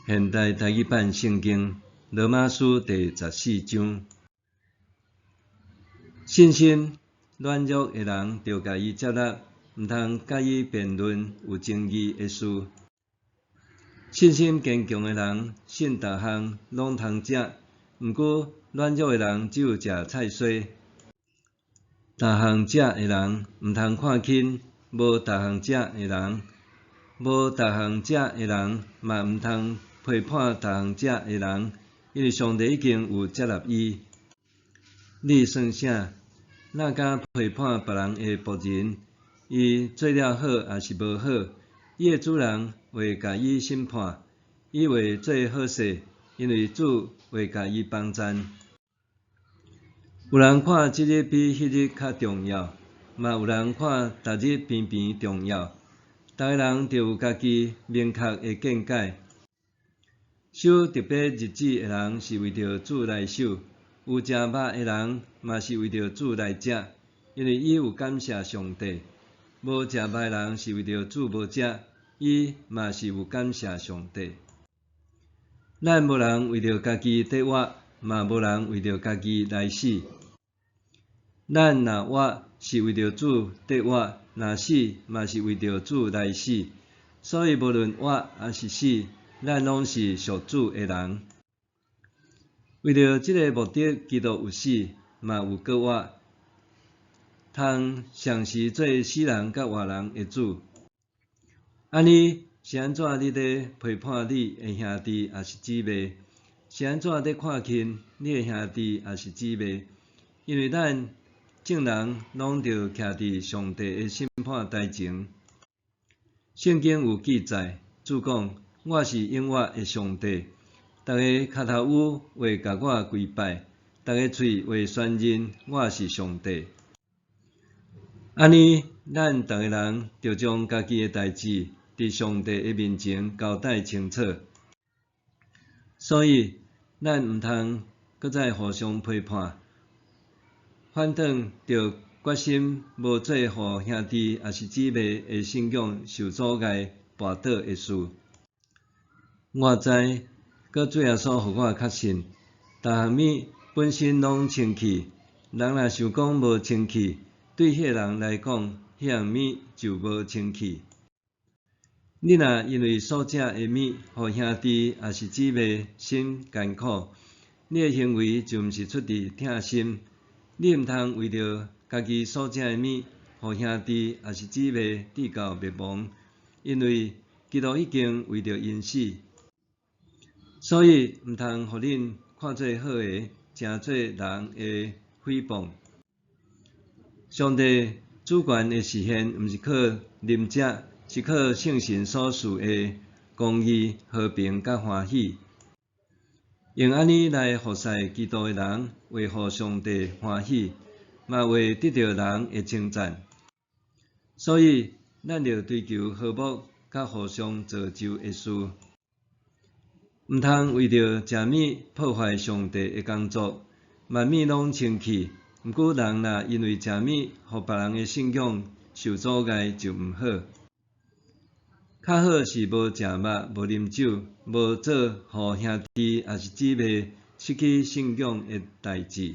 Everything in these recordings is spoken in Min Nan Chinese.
現代台語版聖經羅馬書第十四章，信心軟弱的人，著共伊接納，毋通佮伊辯論有爭議的事。信心堅強的人，信逐項攏通食，毋過軟弱的人只有食菜蓑。逐項食的人，毋通看輕無逐項食的人；無逐項食的人，嘛毋通批判逐項食的人，因為上帝已經有接納伊。你算啥？哪敢批判別人的僕人？伊做了好抑是無好？伊的主人會共伊審判，伊會做好勢，因為主會共伊幫贊。有人看這日比彼日較重要，嘛有人看逐日平平重要。逐个人著有家己明確的見解。守特別日子的人是為著主來守，有食肉的人嘛是為著主來食，因為伊有感謝上帝；無食肉的人是為著主無食，伊嘛是有感謝上帝。咱無人為著家己得活，嘛無人為著家己來死。咱若活是為著主得活，若死嘛是為著主來死。所以無論活抑是死，咱攏是屬主的人。為著這个目的，基督有死，嘛有閣活，通同時做死人佮活人的主。按呢是按怎你咧批判你的兄弟抑是姊妹？是按怎咧看輕你的兄弟抑是姊妹？因為咱眾人攏著徛佇上帝的審判臺前。聖經有記載，主講：我是永活的上帝，逐个跤頭趺會共我跪拜，逐个喙會宣認我是上帝。按呢，咱逐个人著將家己的代誌，佇上帝的面前交代清楚。所以，咱毋通閣再互相批判，反轉著決心無做予兄弟抑是姊妹的信仰受阻礙、跋倒的事。我知，閣主耶穌予我確信，逐項物本身攏清氣。人若想講無清氣，對彼個人來講，彼項物就無清氣。你若因為所食的物，予兄弟抑是姊妹心艱苦，你的行為就毋是出佇疼心。你毋通為著家己所食的物，予兄弟抑是姊妹致到滅亡，因為基督已經為著𪜶死。所以，毋通予恁看做好的，成做人的誹謗。上帝主權的實現，毋是靠啉食，是靠聖神所賜的公義、和平佮歡喜。用按呢來服侍基督的人，會予上帝歡喜，嘛會得著人的稱讚。所以，咱著追求和睦，佮互相造就的事。毋通為著食物破壞上帝的工作。萬物攏清氣，毋過人若因為食物，予別人的信仰受阻礙，就毋好。較好是無食肉、無啉酒、無做予兄弟抑是姊妹失去信仰的代誌。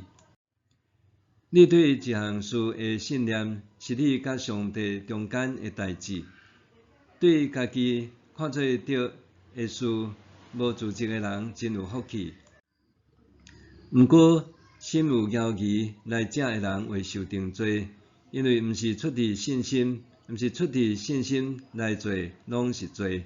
你對一項事的信念，是你佮上帝中間的代誌。對家己看做對的事，無自責的人真有福氣。毋過，心有猶疑來食的人會受定罪，因為毋是出佇信心，毋是出佇信心來做，攏是罪。